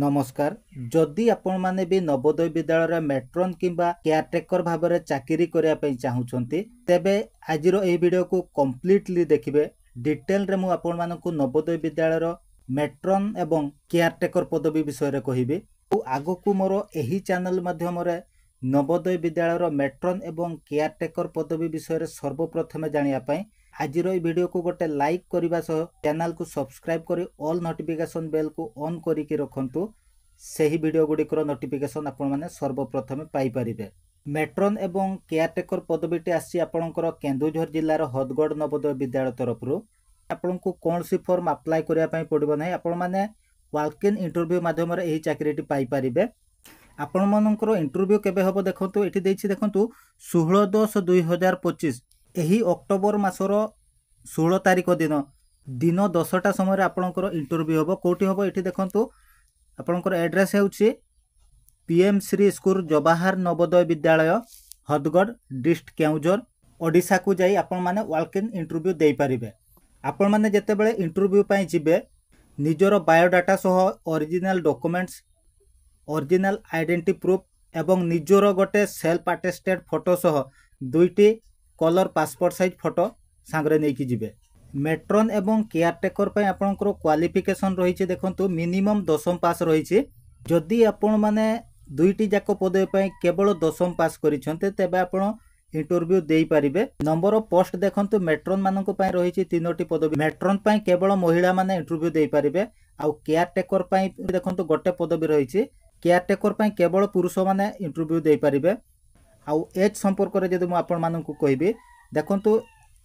ନମସ୍କାର। ଯଦି ଆପଣମାନେ ବି ନବୋଦୟ ବିଦ୍ୟାଳୟରେ ମେଟ୍ରନ୍ କିମ୍ବା କେୟାରଟେକର ଭାବରେ ଚାକିରି କରିବା ପାଇଁ ଚାହୁଁଛନ୍ତି, ତେବେ ଆଜିର ଏହି ଭିଡ଼ିଓକୁ କମ୍ପ୍ଲିଟଲି ଦେଖିବେ। ଡିଟେଲରେ ମୁଁ ଆପଣମାନଙ୍କୁ ନବୋଦୟ ବିଦ୍ୟାଳୟର ମେଟ୍ରନ୍ ଏବଂ କେୟାରଟେକର ପଦବୀ ବିଷୟରେ କହିବି। ଆଉ ଆଗକୁ ମୋର ଏହି ଚ୍ୟାନେଲ ମାଧ୍ୟମରେ ନବୋଦୟ ବିଦ୍ୟାଳୟର ମେଟ୍ରନ୍ ଏବଂ କେୟାରଟେକର ପଦବୀ ବିଷୟରେ ସର୍ବପ୍ରଥମେ ଜାଣିବା ପାଇଁ ଆଜିର ଏହି ଭିଡ଼ିଓକୁ ଗୋଟେ ଲାଇକ୍ କରିବା ସହ ଚ୍ୟାନେଲକୁ ସବସ୍କ୍ରାଇବ୍ କରି ଅଲ୍ ନୋଟିଫିକେସନ୍ ବେଲ୍କୁ ଅନ୍ କରିକି ରଖନ୍ତୁ। ସେହି ଭିଡ଼ିଓ ଗୁଡ଼ିକର ନୋଟିଫିକେସନ୍ ଆପଣମାନେ ସର୍ବପ୍ରଥମେ ପାଇପାରିବେ। ମେଟ୍ରନ୍ ଏବଂ କେୟାରଟେକର ପଦବୀଟି ଆସିଛି ଆପଣଙ୍କର କେନ୍ଦୁଝର ଜିଲ୍ଲାର ହଦଗଡ଼ ନବୋଦୟ ବିଦ୍ୟାଳୟ ତରଫରୁ। ଆପଣଙ୍କୁ କୌଣସି ଫର୍ମ ଆପ୍ଲାଏ କରିବା ପାଇଁ ପଡ଼ିବ ନାହିଁ। ଆପଣମାନେ ୱାକ୍ ଇନ୍ ଇଣ୍ଟରଭ୍ୟୁ ମାଧ୍ୟମରେ ଏହି ଚାକିରିଟି ପାଇପାରିବେ। ଆପଣମାନଙ୍କର ଇଣ୍ଟରଭ୍ୟୁ କେବେ ହେବ ଦେଖନ୍ତୁ, ଏଠି ଦେଇଛି ଦେଖନ୍ତୁ, 16/10/2025। ଏହି ଅକ୍ଟୋବର ମାସର 16 ତାରିଖ ଦିନ ଦିନ 10ଟା ସମୟରେ ଆପଣଙ୍କର ଇଣ୍ଟରଭ୍ୟୁ ହେବ। କେଉଁଠି ହେବ? ଏଠି ଦେଖନ୍ତୁ, ଆପଣଙ୍କର ଆଡ୍ରେସ୍ ହେଉଛି ପିଏମ୍ ଶ୍ରୀ ସ୍କୁଲ, ଜବାହାର ନବୋଦୟ ବିଦ୍ୟାଳୟ, ହଦଗଡ଼, ଡିଷ୍ଟ୍ରିକ୍ଟ କେଉଁଝର, ଓଡ଼ିଶାକୁ ଯାଇ ଆପଣମାନେ ୱାକ୍ ଇନ୍ ଇଣ୍ଟରଭ୍ୟୁ ଦେଇପାରିବେ। ଆପଣମାନେ ଯେତେବେଳେ ଇଣ୍ଟରଭ୍ୟୁ ପାଇଁ ଯିବେ, ନିଜର ବାୟୋଡାଟା ସହ original documents, original identity proof ଏବଂ ନିଜର ଗୋଟେ ସେଲ୍ଫ ଆଟେଷ୍ଟେଡ୍ ଫଟୋ ସହ ଦୁଇଟି କଲର୍ ପାସପୋର୍ଟ ସାଇଜ୍ ଫଟୋ ସାଙ୍ଗରେ ନେଇକି ଯିବେ। ମେଟ୍ରନ୍ ଏବଂ କେୟାରଟେକର ପାଇଁ ଆପଣଙ୍କର କ୍ୱାଲିଫିକେସନ୍ ରହିଛି ଦେଖନ୍ତୁ, ମିନିମମ୍ ଦଶମ ପାସ୍ ରହିଛି। ଯଦି ଆପଣମାନେ ଦୁଇଟି ଯାକ ପଦବୀ ପାଇଁ କେବଳ ଦଶମ ପାସ୍ କରିଛନ୍ତି, ତେବେ ଆପଣ ଇଣ୍ଟରଭ୍ୟୁ ଦେଇପାରିବେ। ନମ୍ବର ଅଫ୍ ପୋଷ୍ଟ ଦେଖନ୍ତୁ, ମେଟ୍ରନ୍ ମାନଙ୍କ ପାଇଁ ରହିଛି ତିନୋଟି ପଦବୀ। ମେଟ୍ରନ୍ ପାଇଁ କେବଳ ମହିଳାମାନେ ଇଣ୍ଟରଭ୍ୟୁ ଦେଇପାରିବେ। ଆଉ କେୟାରଟେକର ପାଇଁ ଦେଖନ୍ତୁ, ଗୋଟେ ପଦବୀ ରହିଛି। କେୟାରଟେକର ପାଇଁ କେବଳ ପୁରୁଷମାନେ ଇଣ୍ଟରଭ୍ୟୁ ଦେଇପାରିବେ। ଆଉ ଏଜ୍ ସମ୍ପର୍କରେ ଯଦି ମୁଁ ଆପଣମାନଙ୍କୁ କହିବି, ଦେଖନ୍ତୁ,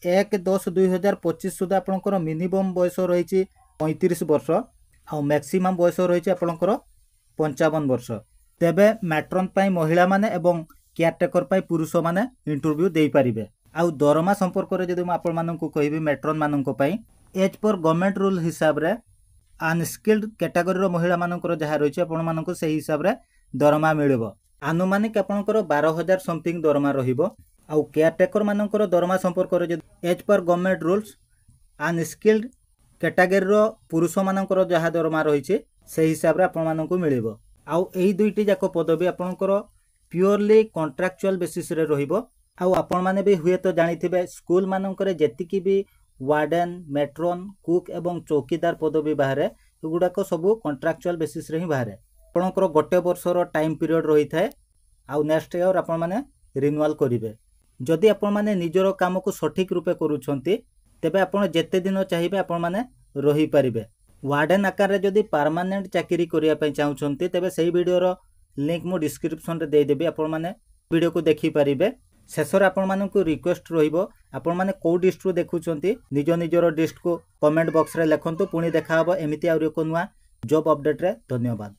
1/10/2025 ସୁଦ୍ଧା ଆପଣଙ୍କର ମିନିମମ୍ ବୟସ ରହିଛି 35 ବର୍ଷ ଆଉ ମ୍ୟାକ୍ସିମମ୍ ବୟସ ରହିଛି ଆପଣଙ୍କର 55 ବର୍ଷ। ତେବେ ମ୍ୟାଟ୍ରନ୍ ପାଇଁ ମହିଳାମାନେ ଏବଂ କେୟାରଟେକର ପାଇଁ ପୁରୁଷମାନେ ଇଣ୍ଟରଭ୍ୟୁ ଦେଇପାରିବେ। ଆଉ ଦରମା ସମ୍ପର୍କରେ ଯଦି ମୁଁ ଆପଣମାନଙ୍କୁ କହିବି, ମେଟ୍ରନ୍ ମାନଙ୍କ ପାଇଁ ଏଜ୍ ପର୍ ଗଭର୍ଣ୍ଣମେଣ୍ଟ ରୁଲ୍ ହିସାବରେ ଅନସ୍କିଲ୍ଡ କ୍ୟାଟାଗୋରୀର ମହିଳାମାନଙ୍କର ଯାହା ରହିଛି, ଆପଣମାନଙ୍କୁ ସେହି ହିସାବରେ ଦରମା ମିଳିବ। ଆନୁମାନିକ ଆପଣଙ୍କର 12,000 ସମଥିଙ୍ଗ ଦରମା ରହିବ। ଆଉ କେୟାରଟେକର ମାନଙ୍କର ଦରମା ସମ୍ପର୍କରେ ଯଦି ଏଜ୍ ପର୍ ଗଭର୍ଣ୍ଣମେଣ୍ଟ ରୁଲ୍ସ ଅନସ୍କିଲ୍ଡ କ୍ୟାଟାଗୋରୀର ପୁରୁଷମାନଙ୍କର ଯାହା ଦରମା ରହିଛି, ସେହି ହିସାବରେ ଆପଣମାନଙ୍କୁ ମିଳିବ। ଆଉ ଏହି ଦୁଇଟି ଯାକ ପଦବୀ ଆପଣଙ୍କର ପିଓରଲି କଣ୍ଟ୍ରାକ୍ଚୁଆଲ ବେସିସ୍ରେ ରହିବ। ଆଉ ଆପଣମାନେ ବି ହୁଏତ ଜାଣିଥିବେ, ସ୍କୁଲମାନଙ୍କରେ ଯେତିକି ବି ୱାର୍ଡେନ୍, ମେଟ୍ରୋନ୍, କୁକ୍ ଏବଂ ଚୌକିଦାର ପଦବୀ ବାହାରେ, ଏଗୁଡ଼ାକ ସବୁ କଣ୍ଟ୍ରାକ୍ଚୁଆଲ ବେସିସ୍ରେ ହିଁ ବାହାରେ। ଆପଣଙ୍କର ଗୋଟେ ବର୍ଷର ଟାଇମ୍ ପିରିୟଡ଼ ରହିଥାଏ ଆଉ ନେକ୍ସଟ ଇୟର ଆପଣମାନେ ରିନ୍ୟୁଆଲ୍ କରିବେ। ଯଦି ଆପଣମାନେ ନିଜର କାମକୁ ସଠିକ୍ ରୂପେ କରୁଛନ୍ତି, ତେବେ ଆପଣ ଯେତେ ଦିନ ଚାହିଁବେ ଆପଣମାନେ ରହିପାରିବେ। ୱାର୍ଡେନ୍ ଆକାରରେ ଯଦି ପାର୍ମାନେଣ୍ଟ ଚାକିରି କରିବା ପାଇଁ ଚାହୁଁଛନ୍ତି, ତେବେ ସେଇ ଭିଡ଼ିଓର ଲିଙ୍କ୍ ମୁଁ ଡିସ୍କ୍ରିପସନ୍ରେ ଦେଇଦେବି, ଆପଣମାନେ ଭିଡ଼ିଓକୁ ଦେଖିପାରିବେ। ଶେଷରେ ଆପଣମାନଙ୍କୁ ରିକ୍ୱେଷ୍ଟ ରହିବ, ଆପଣମାନେ କେଉଁ ଡିଷ୍ଟ୍ରିକ୍ଟରୁ ଦେଖୁଛନ୍ତି, ନିଜ ନିଜର ଡିଷ୍ଟ୍ରିକ୍ଟକୁ କମେଣ୍ଟ ବକ୍ସରେ ଲେଖନ୍ତୁ। ପୁଣି ଦେଖାହେବ ଏମିତି ଆହୁରି ଏକ ନୂଆ ଜବ୍ ଅପଡେଟ୍ରେ। ଧନ୍ୟବାଦ।